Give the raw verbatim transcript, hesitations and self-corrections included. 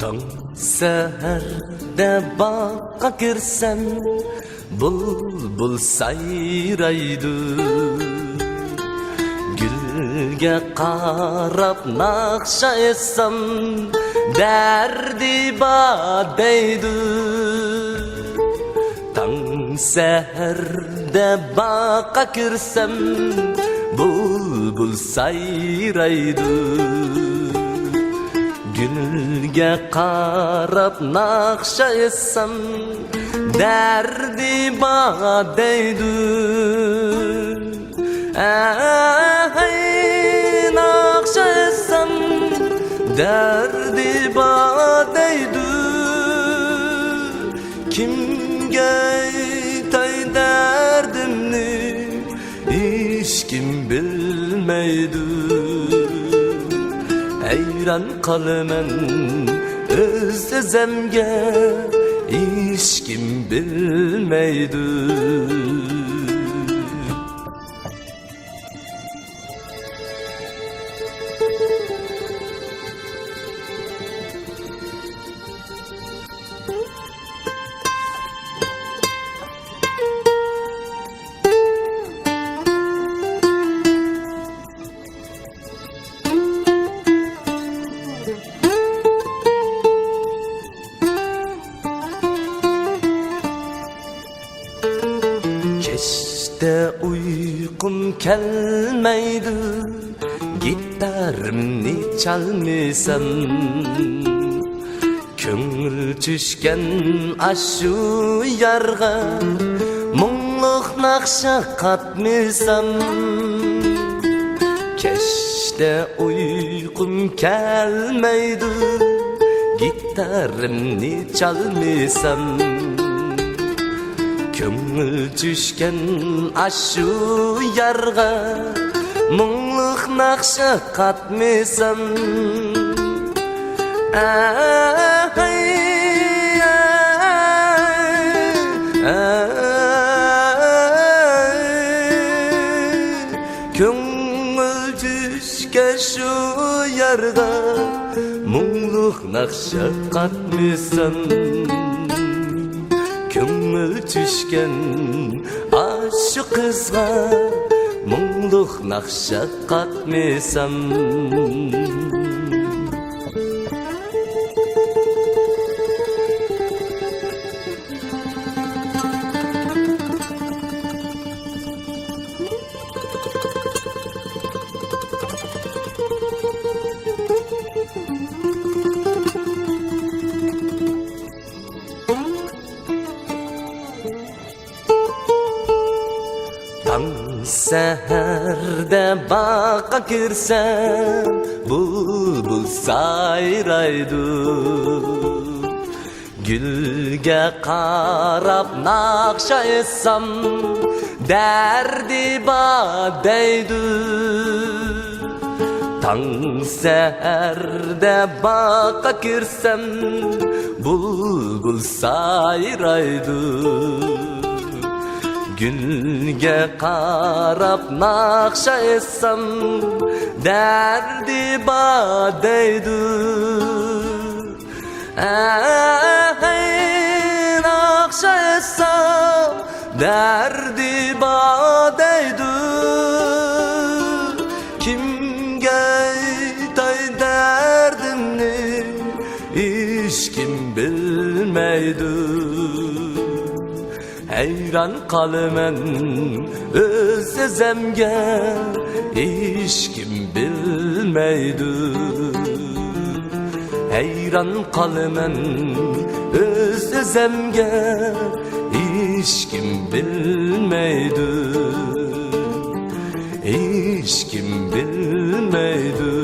تاڭ سەھەردە باغقا كىرسەم، بۇلبۇل سايرايدۇ. گۈلگە قاراپ ناخشا ئېيتسام، دەردى بار دەيدۇ. تاڭ سەھەردە باغقا كىرسەم، بۇلبۇل سايرايدۇ. گۈلگە قاراپ ناخشا ئېيتسام، دەردى بار دەيدۇ. ئەھەي، ناخشا ئېيتسام، دەردى بار دەيدۇ. كىمگە ئېيتاي دەردىمنى، ھېچكىم بىلمەيدۇ. ھەيران قالىمەن ئۆز-ئۆزۈمگە، ھېچكىم بىلمەيدۇ. كەچتە ئۇيقۇم كەلمەيدۇ، گىتارىمنى چالمىسام. كۆڭۈل چۈشكەن ئاشۇ يارغا، مۇڭلۇق ناخشا قاتمىسام. كەچتە ئۇيقۇم كەلمەيدۇ، گىتارىمنى چالمىسام. كۆڭۈل چۈشكەن ئاشۇ يارغا، مۇڭلۇق ناخشا قاتمىسام. ئەي، ئەي، ئەي، كۆڭۈل چۈشكەن شۇ يارغا، مۇڭلۇق ناخشا قاتمىسام. كۆڭۈل چۈشكەن ئاشۇ قىزغا، مۇڭلۇق ناخشا قاتمىسام. تاڭ سەھەردە باغقا كىرسەم، بۇلبۇل سايرايدۇ. گۈلگە قاراپ ناخشا ئېيتسام، دەردى بار دەيدۇ. تاڭ سەھەردە باغقا كىرسەم، بۇلبۇل سايرايدۇ. گۈلگە قاراپ ناخشا ئېيتسام، دەردى بار دەيدۇ. ئەي، ناخشا ئېيتسام، دەردى بار دەيدۇ. كىمگە ئېيتاي دەردىمنى، ھېچكىم بىلمەيدۇ. ھەيران قالىمەن ئۆز-ئۆزۈمگە، ھېچكىم بىلمەيدۇ. ھەيران قالىمەن ئۆز-ئۆزۈمگە، ھېچكىم بىلمەيدۇ. ھېچكىم بىلمەيدۇ.